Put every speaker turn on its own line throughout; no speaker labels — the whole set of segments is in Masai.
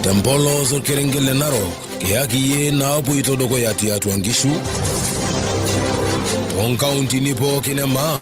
Tempolos orkerenket le Narok, kiyaki iyie naapoito dukuya tiatua nkishu toonkauntini pookin e maa.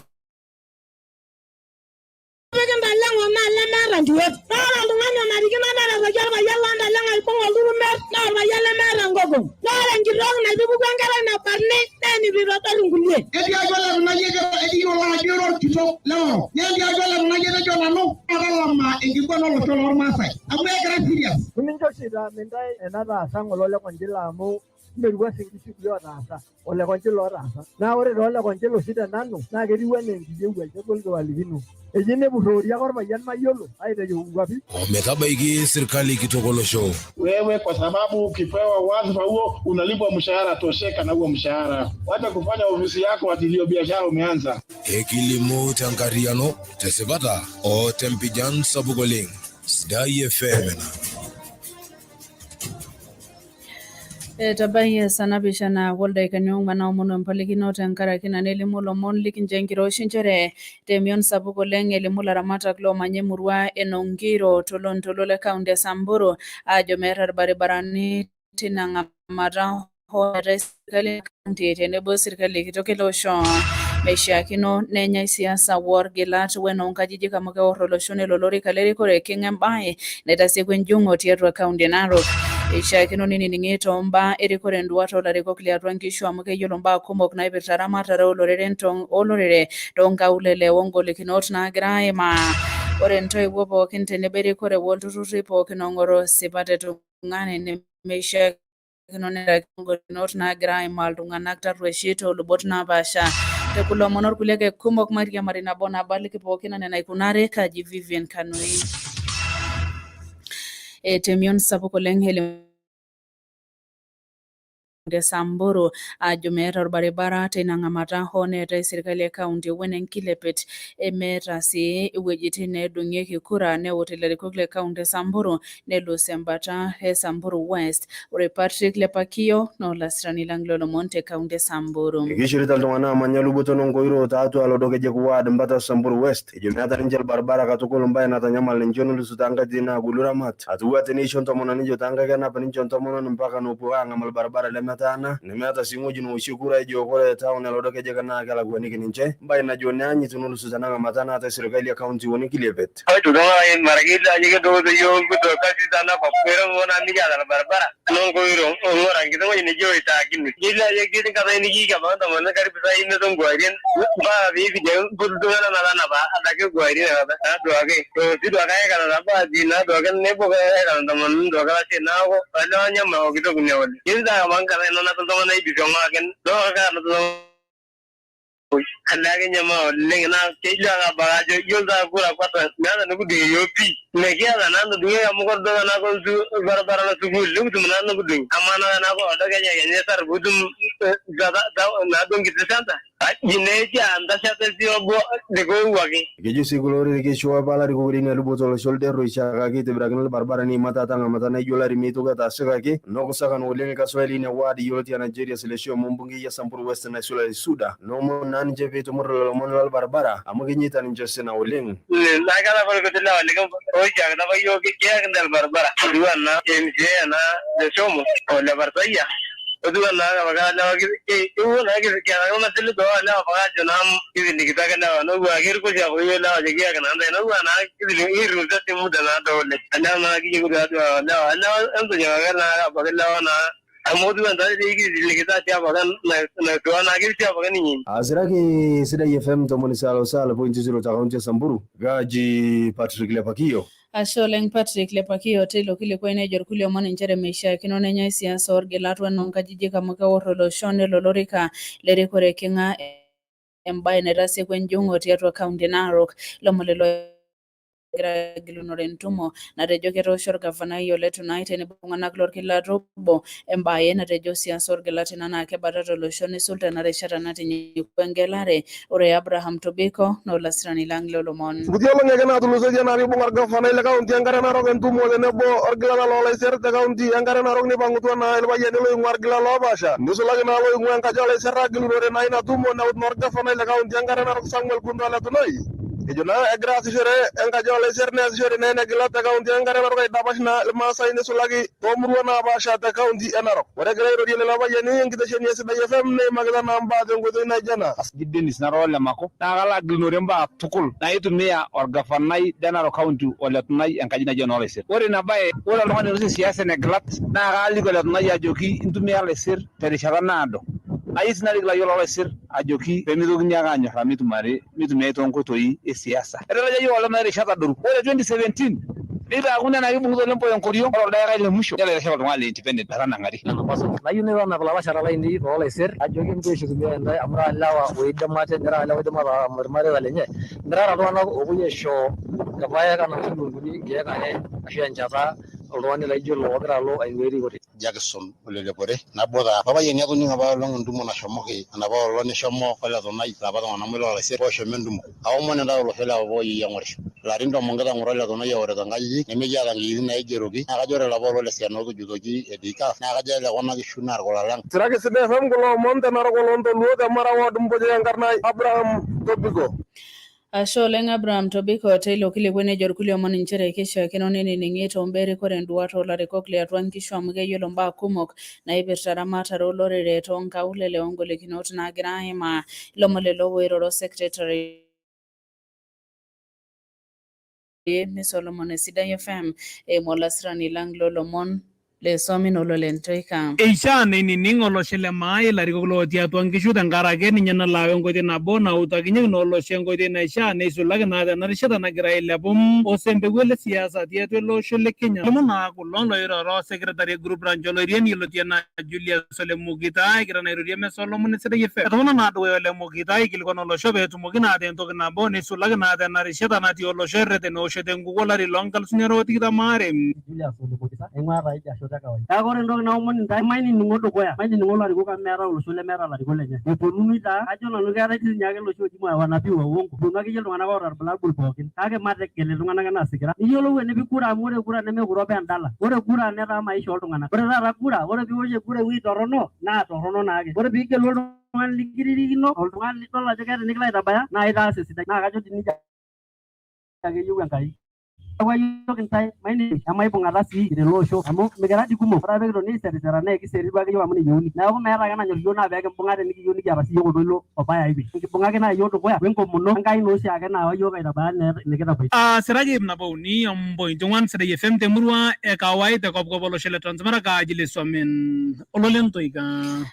Piki ntaleng'o naa lemeeta ntiwuot. Naa ore oltung'ani onarikino neretoki orpayian loo ntaleng'o aibung oldurumet naa orpayian lemeeta nkokon. Naa ore enkitok naitupukuo enkerai nabarni naa enitu itodol inkulie.
Etiaki ole Tunai ejo iyiolo ajo ira orkitok le Orok. Netiaki ole Tunai etejo nanu matalama enkiguana olosho lormaasai amu ekira serious.
Nimincho oshi itaami intae enataasa ng'ole ole Konchila amu meru Uasin Gishu dii otaasa, ole Konchila otaasa. Naa ore taa ole Konchila oshi te nanu naa ketiu enaa enkiyieuwuai, kegol kiwalikino. Eji nepurroori ake orpayian mayiolo aitayu nkuapi.
Ometabaiki sirkali kitok olosho.
Wewe kwa sababu ukipewa wadhifa huo unalipwa mshahara, tosheka na huo mshahara. Wacha kufanya ofisi yako ati ndio biashara umeanza.
Ekilimu tenkarriyiano, tesipata o tempijan sapuk oleng. Sidai FM ena.
Etabayie saa napishana oldaikani ong'wan aomonu empalikino tenkaraki ina nelimu lomon likincho enkiroshi nchere temion sapuk oleng elimu ilaramatak loomanya emurua e Nongiro tolontoluo le kaunti e Samburu aajo meeta irbaribarani tina ng'amata hoo eetae sirkali e kaunti tenebo sirkali kitok ele osho. Meishiakino nenyai siasa worgilat wenoonkajijik amu keor olosho nelo olorika lerikore king'a embae naitasieku enjung'o tiatua kaunti e Narok. Eishiakino ninining'i toombaa erikore nduat olarikok liatua nkishu amu keyiolo mbaa kumok naipirta ramatare oloreren olorere toonkaulele wongolikinot naagira aimaa. Ore ntoiwuo pookin tenebo erikore wolturrurri pookin ong'oro sipat e tung'ani nemeishiakino neraki ngolikinot naagira aimaa iltung'anak tarrueshi toolubot napaasha. Te kulo omon orkulie ake kumok mairiamari nabo nabaliki pookin anaa enaikunari kaji Vivian Kanoi. Temion sapuk oleng elimu e Samburu ajo meeta orbaribara teina ng'amata hoo neetae sirkali e kaunti wenenkilepet emeeta sii iwuejitin needung'ieki kura neut ilarikok le kaunti e Samburu nelus embata e Samburu West. Ore Patrick Lepakio naa olasirani lang lolomon te kaunti e Samburu.
Ekishorita iltung'anak oomanya luboto Nonkoiro tiatua Lodokejek Ward mbata Samburu West ejo meeta ninche olbaribara katukul mbae natanyamal ninche nolusu toonkatitin naagolu ramat atua teneisho ntomononi ejo toonkaik kenap ninche ntomononi mpaka nopuo aang'am olbaribara lemetaana nemeeta sii ng'ueji neoshie kura ejo kore town e Lodokejek naa kelakuaniki ninche mbae najo neanyit nolusu tena ng'amata naatae serkali e kaunti wonikilepet. Ekejo sii kulo orere keisho apa ilarikok leina luboto olosho lderro eishiakaki eitobirakini olbaribara neima taata ng'amata naijo olari meitoki etasikaki nokusakan oleng ilkasuai leina ward yioloti anaa Jerius Leshomo ombungei e Samburu West naisul Lesuda noomon naa ninche peitumur lelo omon lolbaribara amu kenyeita ninche osina oleng. Asiraki Sidai FM 97.0 te kaunti e Samburu, gaji Patrick Lepakio.
Ashe oleng Patrick Lepakio teilo kilikuai nejo irkulie omon nchere meishiakino nenyai siasa orgilat wenoonkajijik amu keor olosho nelo olorika lerikore king'a embae naitasieku enjung'o tiatua kaunti e Narok. Lomon lelo. Egira agilunore entumo natejo ketoosho orgavanai Ole Tunai tenebo iltung'anak lorkila obo, embaye natejo siasa orgilata ina naa kebata tolosho neisul tena rishata natinyikua engelare. Ore Abraham Tobiko naa olasirani lang lolomon.
Nkuti olong'i ake naatulusoitie naa piibung orgavanai le kaunti enkare Narok entumo tenebo orgilata loolaiser te kaunti enkare Narok, neipang'utua naa irpayiani loing'ua irgila loopaasha, nisulaki naa loing'ua enkaji olaiser agilunore naa ina tumo neut naa orgavanai le kaunti enkare Narok Samuel Kunta Ole Tunai. Ejo naa egira aasishore enkaji olaiser neasishore naa enegila te kaunti enkare Narok aidapash naa Irmaasai, nisulaki toomuruan napaasha te kaunti e Narok. Ore egira airorie lelo payiani enkitesheni e Sidai FM, neimakita naa mbaa tenkoitoi naijo ena.
Ji Dennis nara ole Mako naa kalo agilunore mbaa tukul naitumia orgavanai le Narok County Ole Tunai enkaji naji enoolaiser. Ore ina bae, ore oltung'ani oinosie siasa enegilat naa kaaliki Ole Tunai ajoki intumia laisir terishata naado. Nayieu sii naliki ilayiok loolaisir ajoki peemitokini ake anyorraa mitumiai toonkoitoi e siasa. Eteleja yiok Ole Tunai rishat adoru. Ore 2017 neitaakuni enaa kibung'ita Ole Mpoyo enkoriong', ore oldaikai le musho nelo aitasheki oltung'ani le independent metanang'ari.
Nayieu naitanap ilalashera lainei loolaiser ajoki entu aishutumia intae amu ira ilewa oidim ate, nira ilewa oidim ataramat irmareita lenye, mirara iltung'anak oopuoi aisho irpaek anaa nchilingini nkeek are ashu enchata oltung'ani laijo ilo ogira alo aing'uaa erikore.
Jackson Ole Lepore nabo taa papayiani atoning'o apa olong entumo nashomoki enapa olong nishomo Ole Tunai lapa tung'anak muj loolaisir oshomo entumo. Aomon intae olosho le Papa Oyeyia ng'orisho. Ilarin 10 kitang'oro Ole Tunai eorito nkajijik nemikiata nkiitin naigeroki, naa kajo ore lapa olong le siana otujutoki e DCAF naa kajo ele kuna kishu naa irkula lang.
Siraki Sidai FM kulo omon te Narok oloontoluo te Mara ward, Mbojo enkarna Abraham Tobiko.
Ashe oleng Abraham Tobiko teilo kilikuai. Nejo irkulie omon nchere keishiakino neinining'i toombaa erikore enduat olarikok liatua nkishu amu keyiolo mbaa kumok naipirta ramatare olorere toonkaulele oongolikinot naagira aimaa. Ilomon lelo oiroro secretary Solomon Sidai FM eimu olasirani lang lolomon le Somin ololentoika.
Eishaa neinining olosho le maa ilarikok lotii atua nkishu tenkaraki ninye nalo ayau enkoitoi nabo nautakinyieki naa olosho enkoitoi naishaa, neisulaki naa tena rishata nagira ailepu osempewuo le siasa tiatua ele osho le Kenya. Lomon naa kulo loiroro secretary group branch oloirian yioloti enaa Julius Ole Mukita egira naa airorie mesa olomon Sidai FM. Etomono naa dukuya Ole Mukita aikilikuan olosho peetumoki naa ataa entoki nabo, neisulaki naa tena rishata natii olosho erreten eoshoto enkukuo olari loo 2022.
Julius Ole Mukita aing'ua taa idia shoto e kawaida. Kake ore entoki naomon intae, mainining'o dukuya, mainining'o ilarikok amu meetae olosho lemeeta ilarikok lenye. Eponunui taa, kajo nanu keetae dii ninye ake iloshi ooji wanabii wa uongo, eponu akeyie iltung'anak oota irbulabul pookin. Kake mategel iltung'anak enaa isikira. Niyiolou enipik kura amu ore kura neme kura apa endala. Ore kura netaa maisha oltung'anak. Ore taata kura, ore piiwosh kura ewueji torrono naa torrono naake. Ore piigelu oltung'ani likiririkino, oltung'ani lidol ajo keeta enikilo aitabaya naa itaas esidai. Naa kajo dii nejia ake eyieu Enkai. Neeku ayiok intae mainining emaibung'ata sii tele osho amu mikira dii kumok. Ore ake peekitoni aiserisera naa ekiseri duo ake yiok amu ninye eyieuni. Neeku meeta ake enanyor iyiok naa peekimbung'a tenikiyieu nikiata sii yiok oltoilo obaya ai wueji. Enkibung'a ake naa iyiok dukuya wenkomono Enkai naa oshiake naawa yiok aitabaya naa enikitabaiki.
Siraki 103.4 Sidai FM temurua e Kawai te kopkop olosho le Transmara, kaaji le Swamin ololentoika.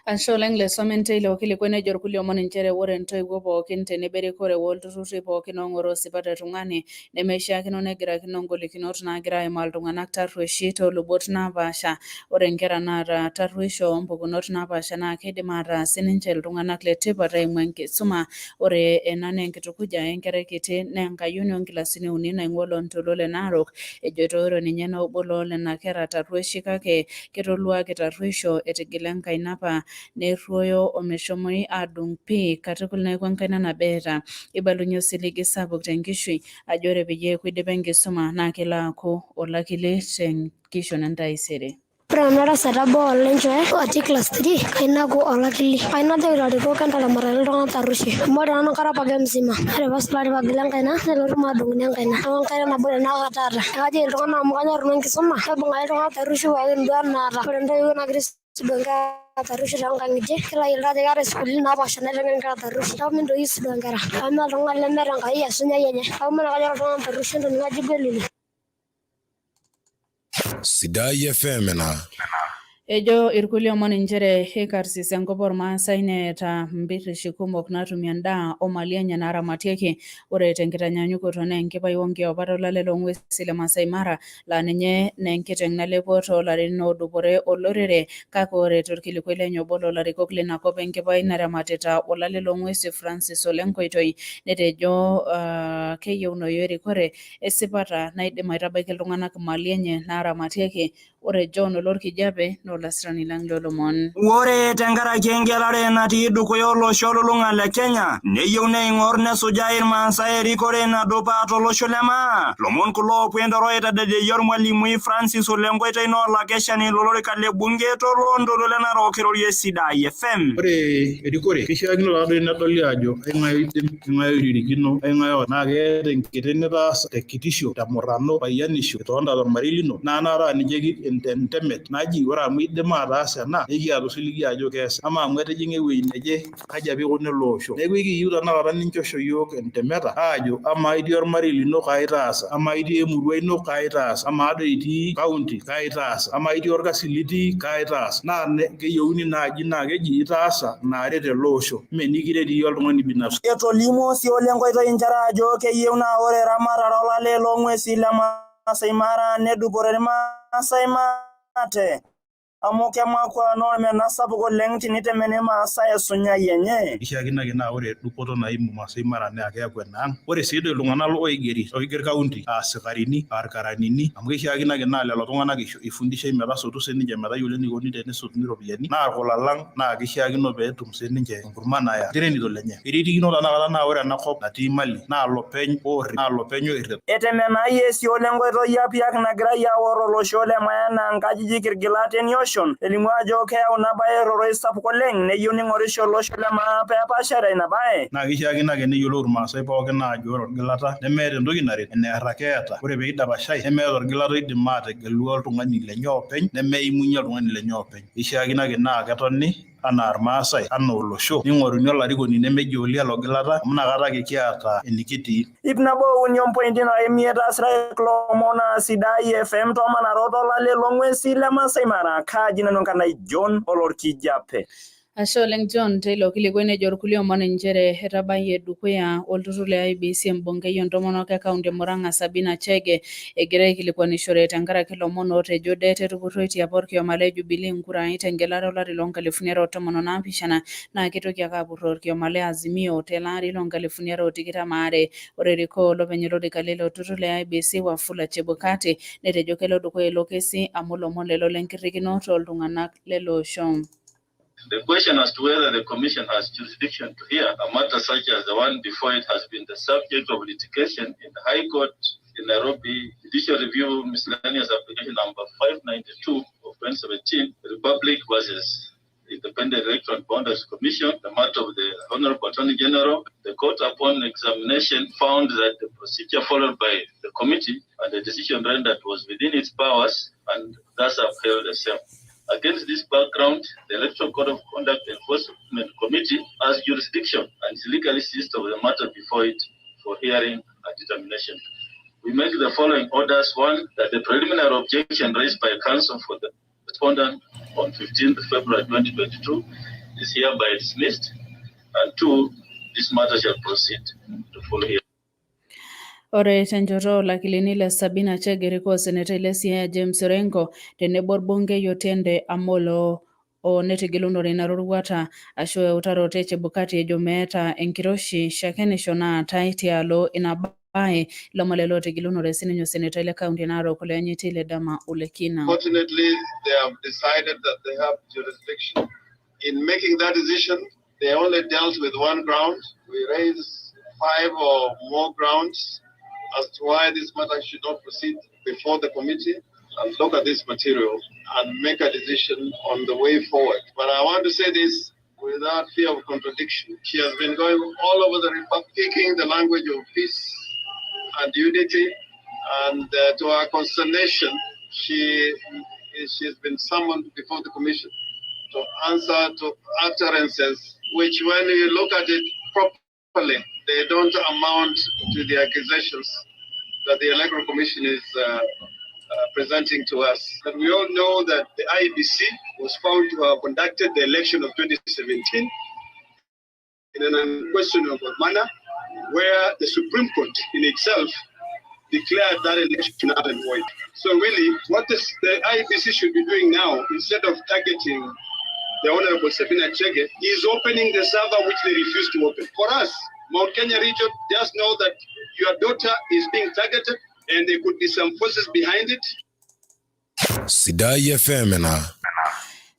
Ashe oleng Lesomen teilo kilikuai. Nejo irkulie omon nchere ore intoiwuo pookin tenebo erikore olturruri pookin oong'oroo sipat e tung'ani nemeishiakino negirakino ngolikinot naagira aimaa iltung'anak tarrueshi toolubot napaasha. Ore inkera naata tarrueisho oompukunot napaasha naa keidim ataa sininche iltung'anak letipat eimu enkisuma. Ore ena naa enkitukuja enkerai kiti naa enkayioni oonkilasini 3 naing'ua olontoluo le Narok. Ejoito ore ninye naa obo loo nena kera tarrueshi kake ketoluaki tarrueisho etigila enkaina apa nerruoyo omeshomoi adung pii katukul, neeku enkaina nabo eeta. Eibalunye osiligi sapuk tenkishui ajo ore peyie eeku eidipa enkisuma naa kelo aaku olakili tenkishon entaisere.
Ore nanu darasa tabo olenchoe atii class 3 kayieu naaku olakili. Kayieu najoki ilarikok entaramataki iltung'anak tarrueshi amu ore nanu kara apake mzima, ore paas ilo ari pagila enkaina nelotu maadung'uni enkaina, neeku enkaina nabo tenakata aata. Neeku kajoki iltung'anak amu kanyorr nanu enkisuma maibung'aki iltung'anak tarrueshi pookin duo enaata. Ore intoiwuo naagira aisudoo inkera tarrueshi toonkang'itie kitayiolo ajo keetae isukuulini napaasha naiteng'en inkera tarrueshi, neeku mintoki aisudoo inkera amu meeta oltung'ani lemeeta Enkai osunyai enye. Aomon ake ajo ore iltung'anak tarrueshi entoningo ajo igolile.
Sidai FM ena.
Ejo irkulie omon nchere eikarsis enkop ormaasai neeta mpirrishi kumok naatumie endaa omali enye naaramatieki. Ore tenkitanyanyukoto naa enkipai onkiopat olale loong'uesi le Masai Mara laa ninye nenkiteng nalepo toolarin oodupore olorere, kake ore torkilikuai lenye obo loolarikok lina kop enkipai naramatita olale loong'uesi Francis Ole Nkoitoi netejo keyieunoyu erikore esipata naidim aitabaiki iltung'anak imali enye naaramatieki. Ore John Olorkijape naa olasirani lang loolomon.
Ore tenkaraki engelare natii dukuya olosho olulung'a le Kenya, neyieu neing'or nesujaa Irmaasai erikore nadupa tolosho le maa. Lomon kulo oopuo entoro aitadedeyie ormwalimui Francis Ole Nkoitoi naa olakeshani lolorika le bunge toloontoluo le Narok eirorie Sidai FM.
Ore erikore keishiakino taadoi nedoli aajo aing'ae oidim, aing'ae oiririkino, aing'ae oota naa keeta enkiti nitaasa te kitisho, temurrano, payianisho, itonita tormarei lino naa naata ninche entemet naji ore amu idima ataasa ena nikiata osiligi ajo keesa. Amaa amu etijing'a ewueji neje kaji apa ikuna ele osho? Neeku ekiyieu tanakata ninchosho iyiook entemeta aajo amaa itii ormarei lino kaa itaasa? Amaa itii emurua ino kaa itaasa? Amaa doi itii county kaa itaasa? Amaa itii orkasi litii kaa itaasa? Naa keyieuni naaji naa keji itaasa inaaret ele osho mme nikiret iyie oltung'ani binafsi.
Etolimuo sii Ole Nkoitoi nchere ajo keyieu naa ore eramatare olale loong'uesi le Masai Mara nedupore Irmaasai maate amu kemakwa naa ormena sapuk oleng tenitemeni Irmaasai esunyai enye.
Keishiakino ake naa ore dupoto naimu Masai Mara naa keeku enaang. Ore sii doi iltung'anak oigeri oiger county aa sikarini aa irkaranini amu keishiakino ake naa lelo tung'anak eifundishai metasotu sininche metayiolo eneikoni tenesotuni iropiyiani naa irkulalang naa keishiakino peetum sininche enkurma naya iltirenito lenye. Eiririkino tanakata naa ore ena kop natii mali naa lopeny oorrip naa lopeny oirrip.
Etemenayie sii Ole Nkoitoi apiak nagirai aor olosho le Mayana nkajijik irgilat e Nioshon, elimu ajo keyau ina bae erroroi sapuk oleng neyieu ning'orisho olosho le maa pee epaashare ina bae.
Naa keishiakino ake neyiolou Irmaasai pookin aajo ore orgilata nemeeta entoki naret, eneer ake eeta. Ore pee eidapashai nemeeta orgilata oidim aategelu oltung'ani lenye oopeny nemeimunye oltung'ani lenye oopeny. Keishiakino ake naa ketoni anaa Irmaasai, anaa olosho, neing'oruni olarikoni nemeji olia logilata amu inakata ake kiata enikitii.
103.5 Asiraek lomon aa Sidai FM tomanarot olale long'uesi le Masai Mara. Kaaji nanu enkarna John Olorkijape.
Ashe oleng John teilo kilikuai nejo irkulie omon nchere etabayie dukuya olturrur le IEBC embungei ontomonok e kaunti e Murang'a Sabina Chege egira aikilikuanishore tenkaraki ilomon ootejo det etupurroitie apa orkioma le Jubilee inkurai tengelare olari loonkalifuni are o tomon onaapishana naa keitoki ake apurroo orkioma le Azimio tele ari loonkalifuni are o tikitam aare. Ore erikoo olopeny olorika leilo turrur le IEBC Wafula Chebukati netejo kelo dukuya ilo kesi amu ilomon lelo lenkirrikino tooltung'anak lele osho.
The question as to whether the Commission has jurisdiction to hear a matter such as the one before it has been the subject of litigation in the High Court in Nairobi, Judicial Review Miscellaneous Application Number 592 of 2017, Republic versus Independent Electoral Boundaries Commission, the matter of the Honorable Attorney General. The court, upon examination, found that the procedure followed by the committee and the decision rendered was within its powers and thus upheld the same. Against this background, the Electoral Code of Conduct Enforcement Committee has jurisdiction and is legally seized of the matter before it for hearing and determination. We make the following orders. One, that the preliminary objection raised by counsel for the respondent on 15th February 2022 is hereby dismissed. And two, this matter shall proceed to full hearing.
Ore tenchoto olakilini le Sabina Chege erikoo osenetai le Siaya James Orengo tenebo orbungei Otiende Amolo o netigilunore ina roruata ashu eutaroto e Chebukati ejo meeta enkiroshi shakenisho naatae tialo ina bae. Ilomon lelo otigilunore sininye osenetai le kaunti e Narok Oleanyiti Ledama Olekina.
Fortunately, they have decided that they have jurisdiction. In making that decision, they only dealt with one ground. We raised 5 or more grounds as to why this matter should not proceed before the committee and look at this material and make a decision on the way forward. But I want to say this without fear of contradiction. She has been going all over the republic, speaking the language of peace and unity, and to our consternation, she's been summoned before the commission to answer to utterances which, when you look at it properly, they don't amount to the accusations that the Electoral Commission is presenting to us. That we all know that the IEBC was found to have conducted the election of 2017 in an unquestionable manner, where the Supreme Court in itself declared that election null and void. So really, what the IEBC should be doing now, instead of targeting the Honorable Sabina Chege, is opening the server which they refuse to open. For us, Mount Kenya region, just know that your daughter is being targeted and there could be some forces behind it.
Sidai FM na.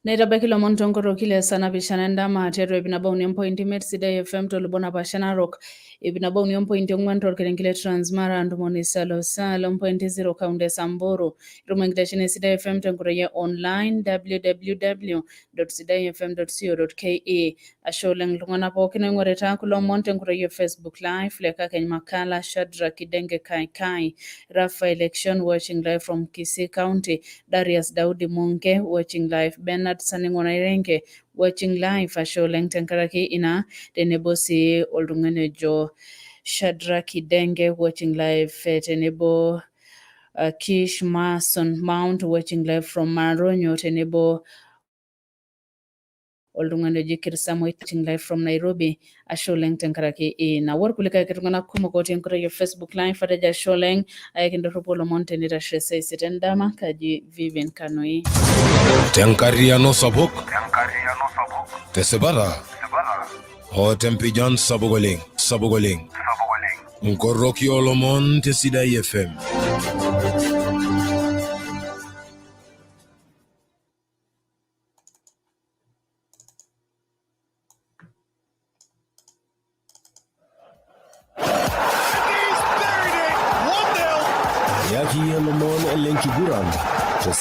Neitabaiki ilomon tonkoroki le saa napishana endama tiatua 103.5 Sidai FM tolubot napaasha Narok, 103.4 torkerenket le Transmara, 97.0 kaunti e Samburu. Itum enkitesheni e Sidai FM tenkoitoi e online www.sidaifm.co.ke. Ashe oleng iltung'anak pookin oing'orita kulo omon tenkoitoi e Facebook Live, Lekakeny Makala, Shadrack Kidenge Kaikai, Raphael Election watching live from Kisii County, Darius Daudi Munge watching live, Bernard Saning'o Nairenge watching live. Ashe oleng tenkaraki ina tenebo sii oltung'ani ojo Shadrack Kidenge watching live tenebo Kish Mason Mount watching live from Maronyo tenebo oltung'ani oji Kirsamoi watching live from Nairobi. Ashe oleng tenkaraki ina. Ore kulikae ake tung'anak kumok otii enkoitoi e Facebook live atejo ashe oleng ayaki indorropu olomon tenitashe saa isiet endama. Kaji Vivian Kanoi.
Tenkarriyiano sapuk tesipata o tempijan sapuk oleng sapuk oleng nkoroki oolomon te Sidai FM.
Eyaki iyie lomon lenkiguran.